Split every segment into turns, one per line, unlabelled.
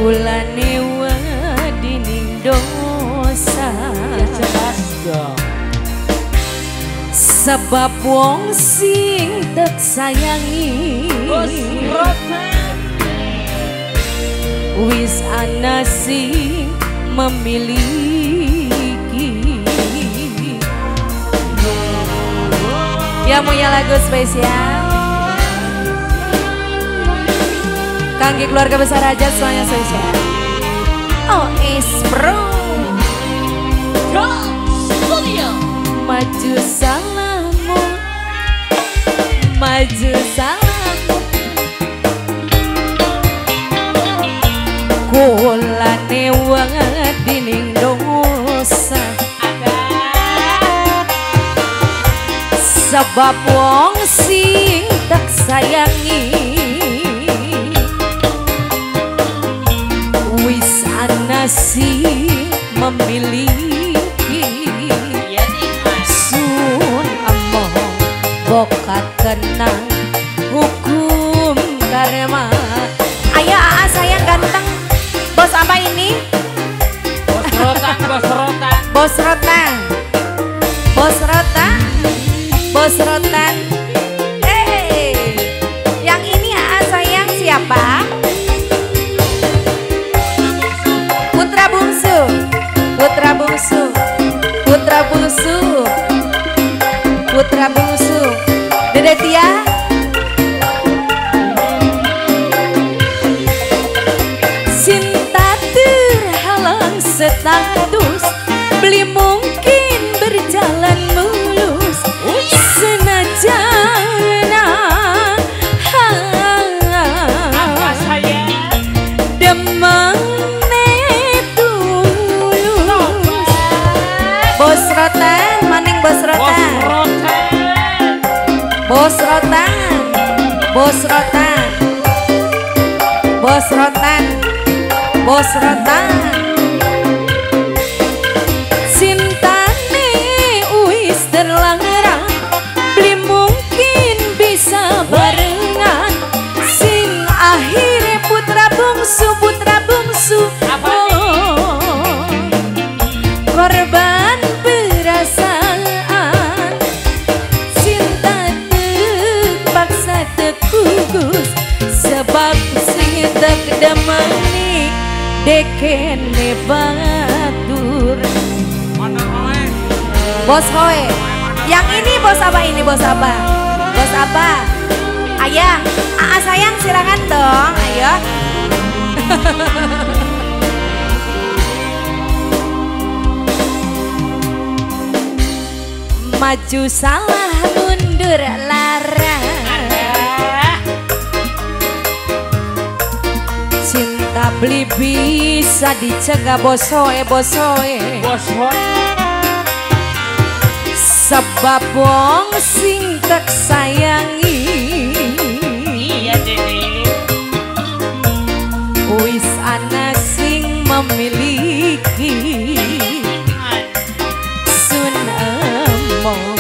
Kulane wadining dosa.
Ya jelas dong.
Sebab wong sing tek sayangi
Bos Rotan
wis ana sing memiliki. Ya punya lagu spesial kangge keluarga besar aja semuanya spesial. Oh is bro
Studio.
Maju salahmu, maju salahmu, kulane wadining dosa. Sebab wong sing tak sayangi wis ana sing memiliki. Sun amoh bokat kenang hukum karma. Ayo aa sayang ganteng. Bos apa ini?
Bos rotan, bos rotan.
Bos rotan. Bos rotan. Bos rotan. Hey, yang ini aa sayang siapa? Putra bungsu. Putra bungsu. Putra bungsu. Putra bungsu. Dede Tia. Cinta terhalang status, beli mungkin berjalan mulus. Senajan demene tulus. Bos rotan, maning bos rotan. Bos rotan, bos rotan, bos rotan, bos rotan. Cintane wis terlarang, beli mungkin bisa barengan. Sing akhire putra bungsu, putra bungsu. Oh, korban perasaan. Cinta terpaksa tekugus, sebab sing tak demeni dekene batur. Bos Hoe. Yang ini bos apa ini? Bos apa? Bos apa? Ayah, aa sayang silakan dong, ayo. Maju salah mundur lara. Cinta beli bisa dicegah bos Hoe, bos Hoe.
Bos Hoe.
Sebab wong sing tak sayangi.
Iya Dede.
Wis ana sing memiliki. Sun emong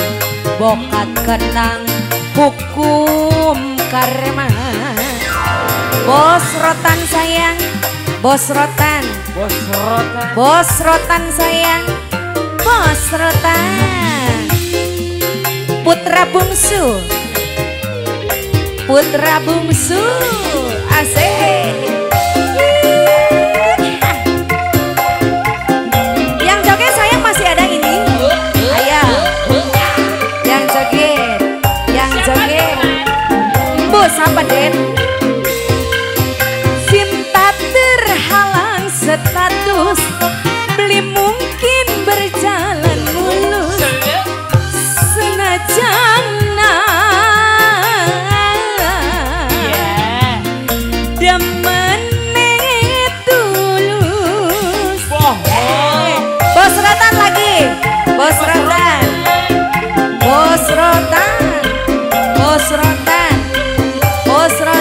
bokat kenang hukum karma. Bos rotan sayang, bos rotan.
Bos rotan.
Bos rotan sayang, bos rotan. Putra bungsu, putra bungsu, asik. Yang joget sayang masih ada ini. Ayo, yang joget, yang joget. Bos apa Den? Cinta terhalang status, beli mungkin berjalan mulus. Senajan demene tulus. Bos rotan lagi, bos rotan, bos rotan, bos rotan, bos rotan.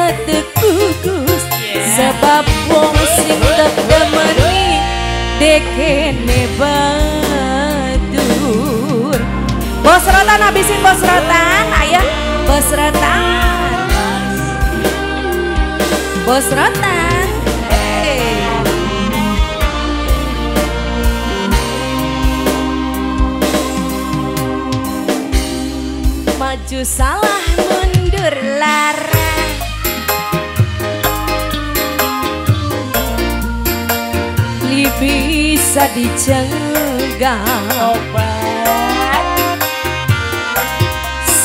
bisa tekukus sebab wong sing demeni dekene batur. Bos rotan habisin bos rotan, ayah bos rotan. Bos rotan. Hey. Maju salah mundur lara. Li bisa dicegah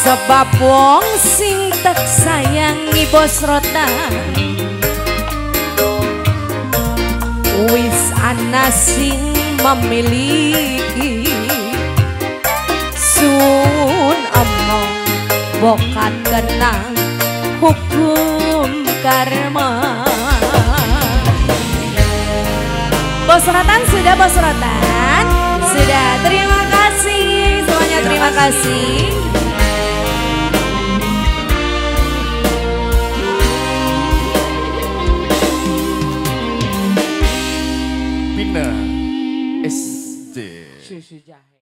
sebab wong sing tak sayangi bos rotan wis ana sing memiliki. Sun omong bokat kena hukum karma. Bos rotan sudah, bos rotan sudah. Terima kasih semuanya, terima kasih.